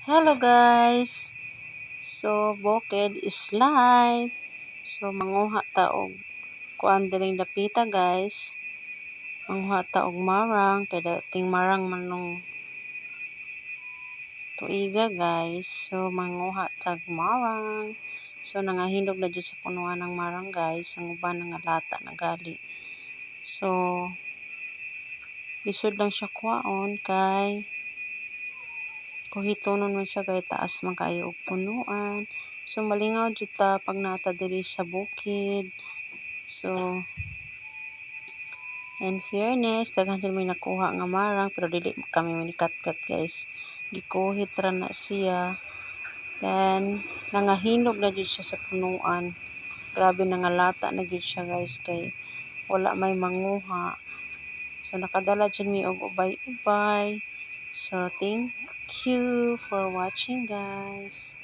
Hello guys! So bukid is life. So manguha ta og kuan diring dapita, guys. Manguha ta og marang kay dating marang man nung tuiga, guys. So manguha tag marang. So nangahinog na jud sa punuan ng marang, guys. Ang uban nangalata na gali. So lisod lang siya kuhaon kay kuhitonon man siya kay taas man kaayo og punuan. So malingaw jud ta pag naa ta diri sa bukid. So in fairness, daghan jud may nakuha nga marang pero dili kami manikatkat, guys. Gikuhit ra na siya. Then nangahinog na jud siya sa punuan. Grabe, nangalata na gyud siya, guys, kay wala may manguha. So nakadala jud mi og ubay-ubay. So thank you for watching, guys.